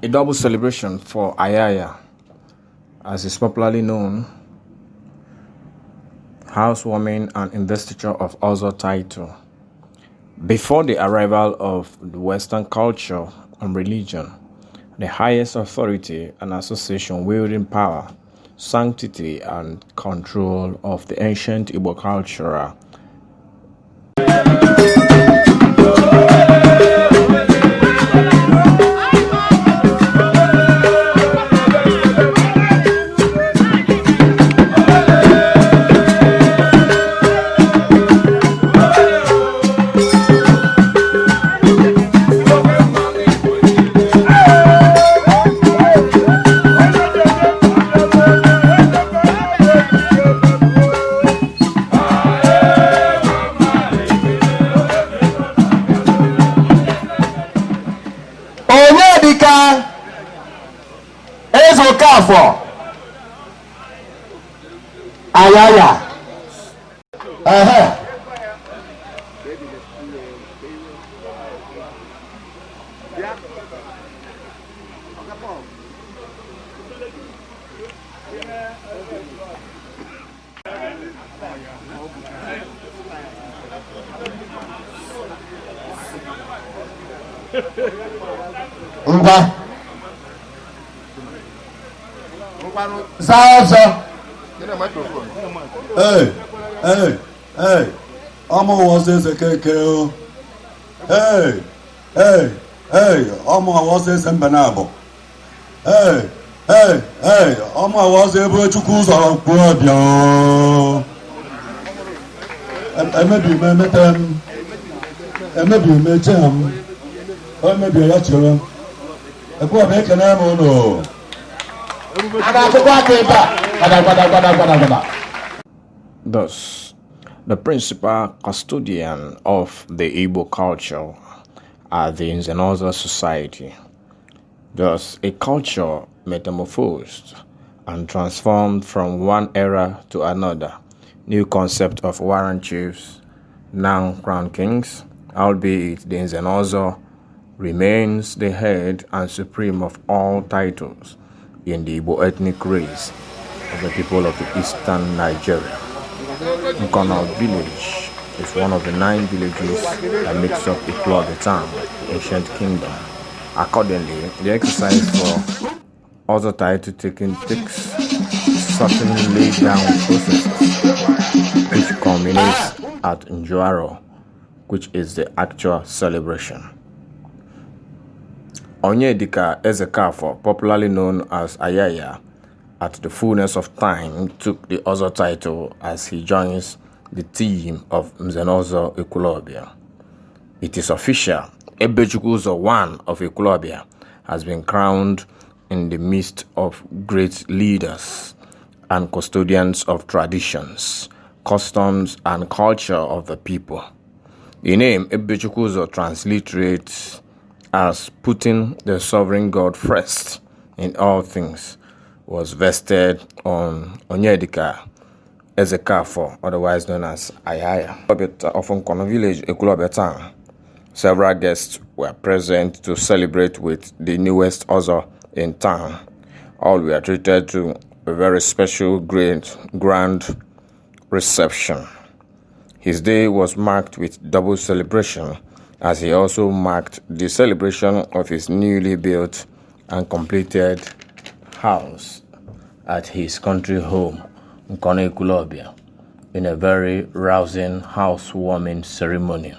A double celebration for Ayaya, as is popularly known, housewarming and investiture of Ozo title. Before the arrival of the Western culture and religion, the highest authority and association wielding power, sanctity and control of the ancient Igbo culture for Ayaya. Hey, Omo was this a KKO? Hey, Omo was this a Banabo? Hey, Omo was Ebubechukwu of Ekwulobia. Maybe maybe a children. A poor bacon, no. Thus, the principal custodian of the Igbo culture are the Nkono society. Thus, a culture metamorphosed and transformed from one era to another. New concept of warrant chiefs, now crown kings, albeit the Nkono remains the head and supreme of all titles in the Igbo ethnic race of the people of the eastern Nigeria. Nkono village is one of the 9 villages that makes up Ekwulobia town, the ancient kingdom. Accordingly, the exercise for other title taking takes certain laid down processes, which culminates at Njuaro, which is the actual celebration. Onyedika Ezekafo, popularly known as Ayaya, at the fullness of time took the other title as he joins the team of Nkono Ekwulobia. It is official, Ebubechukwu one of Ekwulobia has been crowned in the midst of great leaders and custodians of traditions, customs, and culture of the people. The name Ebubechukwu transliterates as putting the sovereign God first in all things, was vested on Onyedika Ezekafo, otherwise known as Ayaya. Of Nkono village, Ekwulobia town. Several guests were present to celebrate with the newest Ozo in town. All were treated to a very special, great, grand reception. His day was marked with double celebration, as he also marked the celebration of his newly built and completed house at his country home, Nkono Ekwulobia, in a very rousing housewarming ceremony.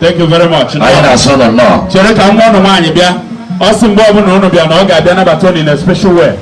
Thank you very much. In a special way.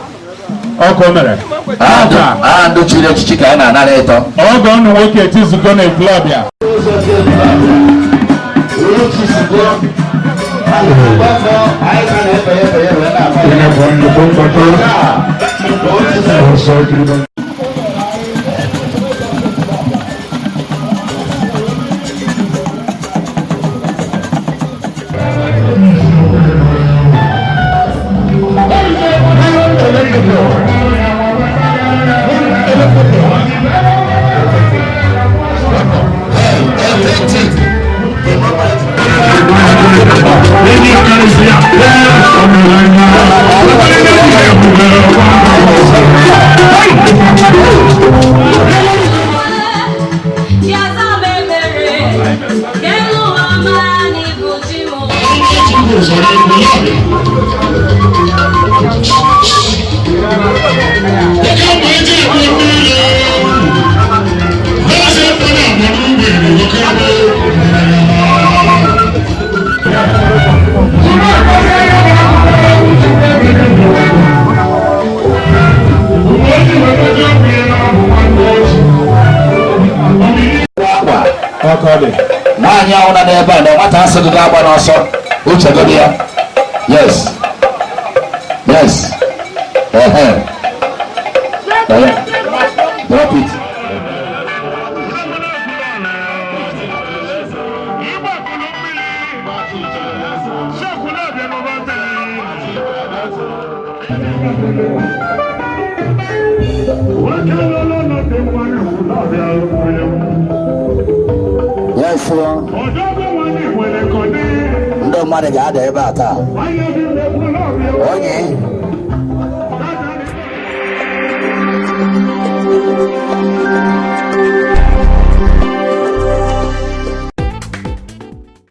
Hey! Nanya una neba na wata asadu da ba na so. Uche go dia. Yes. Yes. Drop it. Yes, sir. Ndo mane ga da eba ta. Onye